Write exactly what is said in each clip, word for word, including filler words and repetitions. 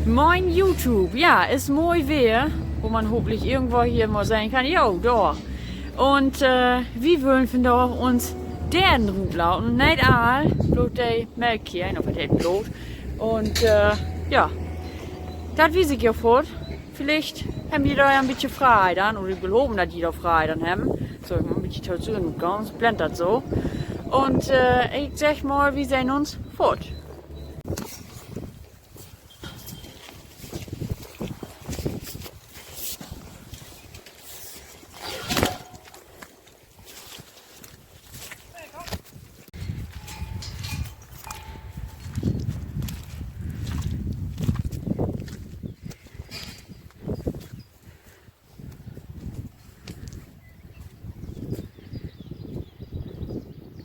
Moin YouTube. Ja, is moi Weer, wo man hopentlich irgendwo hier mal sehn kann. Jo, dor. Un, äh, wi wüllt vandaag uns Deerten rutlaten. Neet all, bloot de Melkkeih, of wat heet bloot. Un, äh, ja, dat wies ik jo foort. Villicht hebbt ji dor ja en bietje frei denn, oder ik will hopen, dat ji dor frei denn hebbt. So, ik mutt en bietje to sien, gor nich, blendt dat so. Un, äh, ik segg mal, wi sehn uns foort.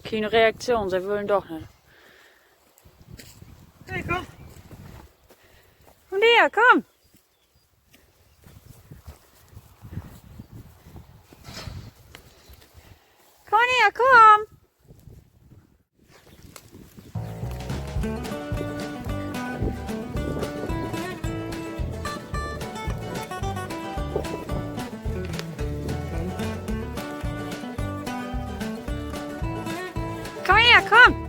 Keen Reaktion, se wüllt doch nich. Hey, kumm. Kumm her, kumm. Kumm her, kumm. Kumm her, kumm.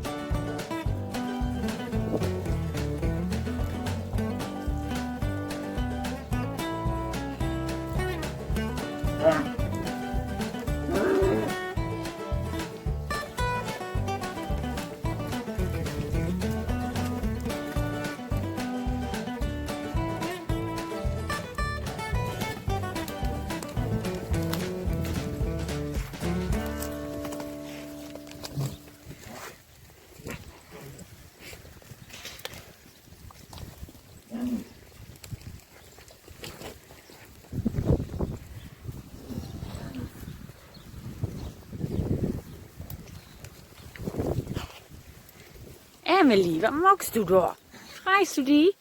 Emily, wat maakst du dor? Freist du di?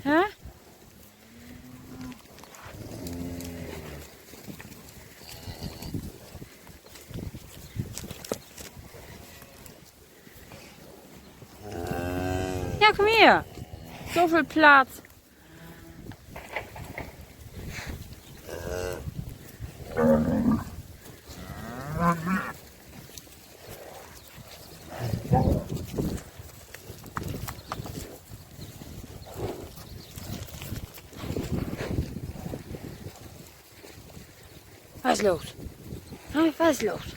Hä? Ja, kumm her. So veel Platz. Wat is los? Hä, wat is los?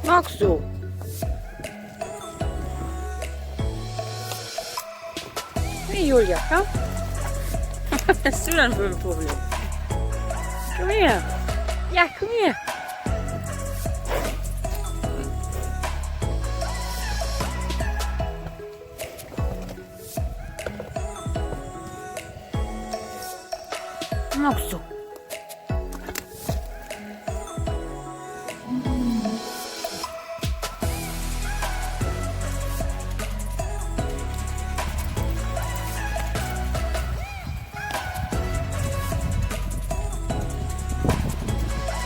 Maakst du? Hey, Julia, kumm. Wat hest du denn för en Problem? Kumm her. Ja, kumm her. Maakst du?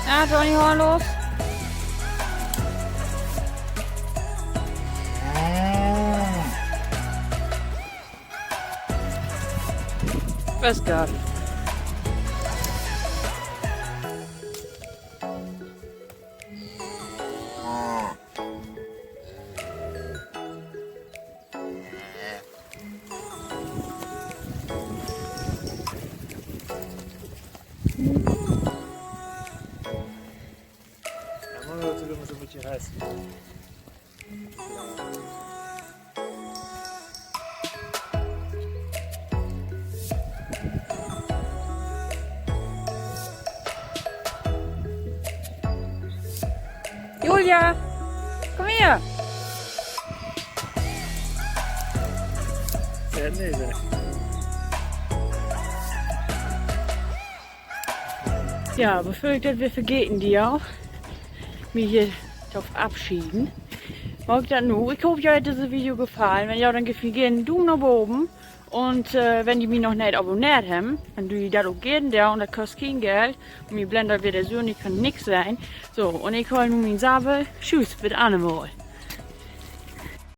Ja, Johnny, hol los. Best Gott. Julia, kumm her. Ja, bevör ik dat weer vergeten do, mi hier to verafschieden, maak ik dat nu. Ik hoop, jo hett disse Video gefallen. Wenn ja, denn geevt mi geern en Duum na boven. Un wenn ji mi noch neet abonneert hebbt, denn doot ji dat ok geern, ja, un dat kost keen Geld. Un mi blendt dat weer de Sünn, ik kann nix sehn. So, un ik hool nu mien Sabbel. Tschüss, bit annermal.